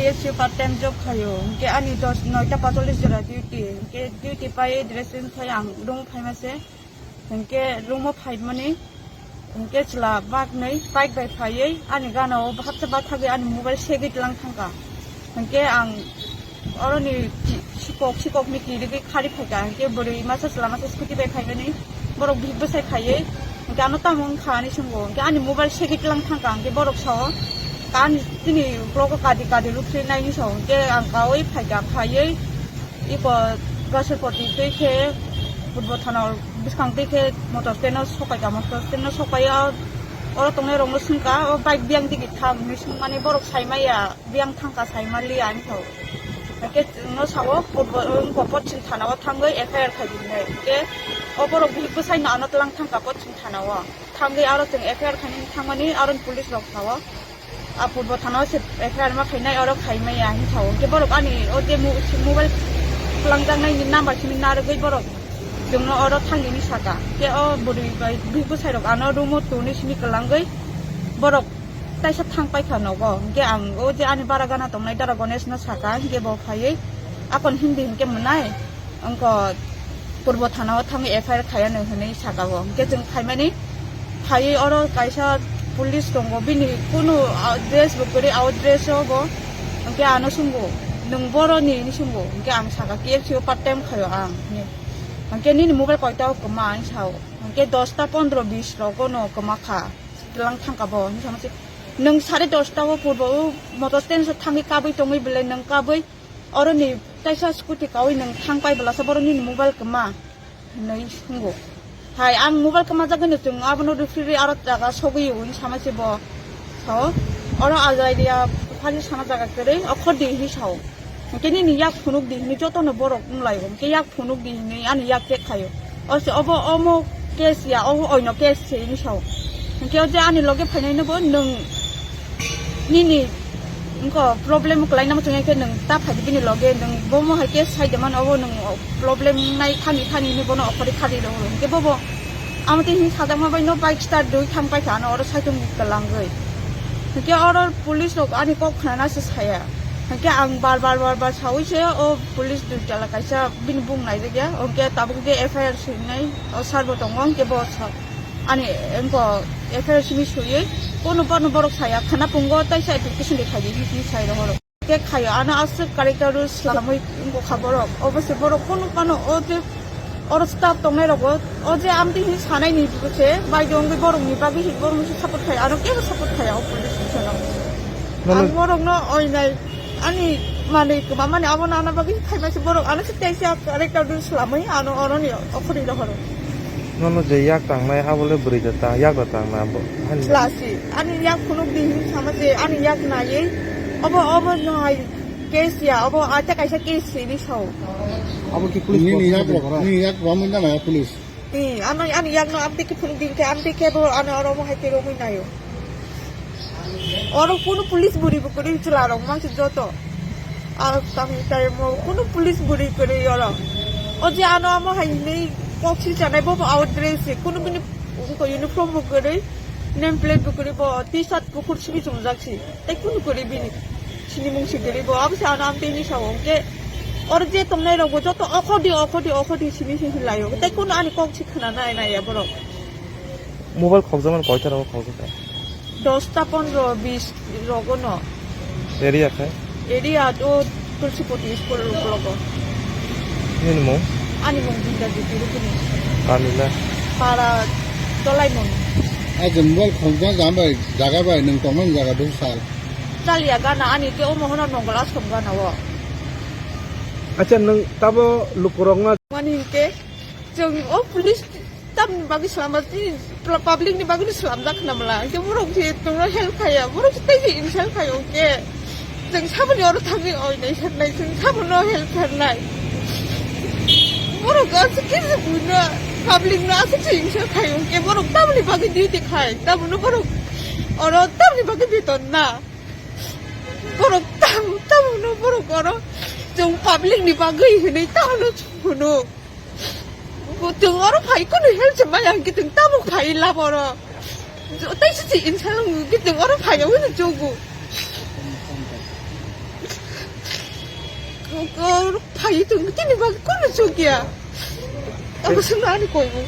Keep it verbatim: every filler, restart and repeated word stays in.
H C part time job khayo, hwnkhe ani dos, noita pacholis jora duty, hwnkhe duty pai dressing khai ang room phaima se, hwnkhe room o phaimani, hwnkhe chwla baknwi bike bai phaiwi ani gana o hapsa bathagwi ani mobile segwi tlang thangkha, hwnkhe ang oroni sikok sikok ni kirigwi khari phaikha, hwnkhe bwrwi masa chwla masa scooty bai phaimani, borok bihik bwsai khaiwi, hwnkhe ano tamo wngkha ani swngo, hwnkhe ani mobile segwi tlang thangkha, hwnkhe borok sao, "Ani chini vlog o kadi kadi rukri nai," hinwi sao, hwnkhe ang kaui phaikha, phaiwi iko Gasulpati twi khe Purbo Thana bwskang twi khe motor stand o sokaikha, motor stand o sokai o oro tongnai rokno swngkha, "O bike biyang digi thang?" hinwi swngmani borok saimaya. Biyang thangkha saimaliya hinwi sao. Hwnkhe chwngno sao, purbo, wngkha Pochim Thana o thangwi F I R khai di hinwi. Hwnkhe o borok bihik bwsaino ano tlang thangkha Pochim Thana o. Thangwi aro chwng F I R khainani thangmani aro police rok sao. A Purbo Thana o se F I R ma khainai oro khaimaya hinwi sao. Hwnkhe borok ani o je mu-, mobile twlangjaknai number simi narwgwi borok chwngno oro thangdi hinwi saka. Hwnkhe o bwrwi bai bihik bwsai rok ano room o tongwi simi kwlangwi borok taisa thang paikha nogo. Hwnkhe ang o je ani bara gana tongnai dara Ganesh no saka, hwnkhe bo phaiwi akon hindi hwnkhe mwnai, wngkha Purbo Thana o thangwi F I R khaiya no hinwi saka bo. Hwnkhe chwng khaimani phaiwi oro kaisa police tongo, bini kunu, ah, dress bo kwrwi, out dress o bo. Hwnkhe ano swngo, "Nwng boroni?" hinwi swngo. Hwnkhe ang saka, "K F C o part time khaio ang," hinwi. Hwnkhe, "Nini mobile koita o kwma?" hinwi sao. Hwnkhe, "Dosta pondro bis rogo no kwma kha." Tlang thangkha bo, hinwi sama se, "Nwng sare dosta o purbo o motor stand so thangwi kabwi tongwi belai nwng kabwi oroni taisa scooty kaui nwng thang pai belasa boroni mobile kwma?" hinwi swngo. Hai, ang mobile kwmajak hinwi chwng abono rifriri aro jaga sogwi o hinwi sama se bo. So, oro ajai dia phali sana jaga kwrwi okhor di hinwi sao. Hwnkhe nini yak phunuk di hinwi jotono borok wng lai o. Hwnkhe yak phunuk di hinwi ani yak check khaio. O se obo omo case ya, obo oino case se hinwi sao. Hwnkhe o je ani loge phainaino bo nwng nini wngkha problem kwlainamo chwngya khe nwng ta phai di bini loge, nwng bomo hai case sai de mano, obo nwng problem nai thani thani hinwi bono okhorwi khadi rw hwnkhe bobo Amo tei hini sajakma bai no bike start dui thang paikha ano oro saitung kwlangwi. Hwnkhe oro police rok ani kok khnana se saya. Hwnkhe ang bar bar bar bar saui se o police dui tala kaisa bini bung naijakya. Hwnkhe tabuk je F I R swinai o sir bo tongo, hwnkhe bo sa-, ani wngkha F I R simi swiwi kono bono borok saya khna pungo taisa application de khaidi hinwi sai rohoro. Khe khaio, ano aswk character role swlamwi wngkha borok. Obo se borok kunu phano o je oro staff tongnai rogo, o je amtwi hinwi sanai ni se bai de wngwi borok ni bagwi hi borok ni support khai, ano kebo support khai o police station o. Nono ang borok no oinai ani manwi kwma mani abo nana bagwi khai ma se borok ano se teisa character role swlamwi ano oro ni okhorwi rohoro. Nono je yak tangnai abo le bwrwi da ta, yak da tangna abo. Ani Chwla si, ani yak phunuk di hinwi sama se, ani yak naiwi, obo, obo no hai case ya, obo acha kaisa case se hinwi sao. Abo ki police nini yak rok, nini yak rok munda maya police. Ni, ano, ani yak no amtwi khe phunuk di khe, amtwi khe bo ano oro omo hai khe romwi naio. Oro kunu police buri bo kwrwi chwla rok mangsi joto. Ah, tamo time o kunu police buri kwrwi oro. O je ano amo hai hinwi kok silchanai bo out dress se, kunu bini uniform bo kwrwi, name plate bo kwrwi, bo T-shirt kuphur simi chumjak se. Tei kunu kwrwi bini sinimung se kwrwi bo, abo se ano amtwi hinwi sao. Hwnkhe oro je tongnai rok bo joto okhordi, okhordi, okhordi simi se hinlaio. Tei kunu ani kok se khna nai naiya borok. Mobile khokjakmani koita rogo khokjak kha? Dosta pondro bis rogo no. Area khai? Area to Tulsipoti school ukologo. Nini mung? Ani mung Binda Jyoti Rukuni. Kamila? Para Dolaimon. Aja mobile khokjak jam bai jaga bai nwng tongmani jaga do sal. Chalia gana ani ke omo hono nongol asom gana o. Acha nwng tabo lukurokno mani hinkhe chwng o police tamni bagwi swlama chini public ni bagwi swlamjak khna mala. Hinkhe borok je tongno help khaya, borok je tei je insult khayo hinkhe chwng saboni oro thangwi oinai saknai, chwng sabono help kharnai. Borok aswk khe je buino public no aswk se insult khayo hinkhe borok tamni bagwi duty khai, tabono borok oro tamni bagwi beton na. Borok tam, tabono borok oro chwng public ni bagwi hinwi tabono phunuk. Bo chwng oro phai kunu help se maya hwnkhe chwng tamo phai lab oro. Tei se se insal wngkhe chwng oro phai wngwi chukgo. Ko phai tung tini bag kono chukya. Abo sung ani koi bu.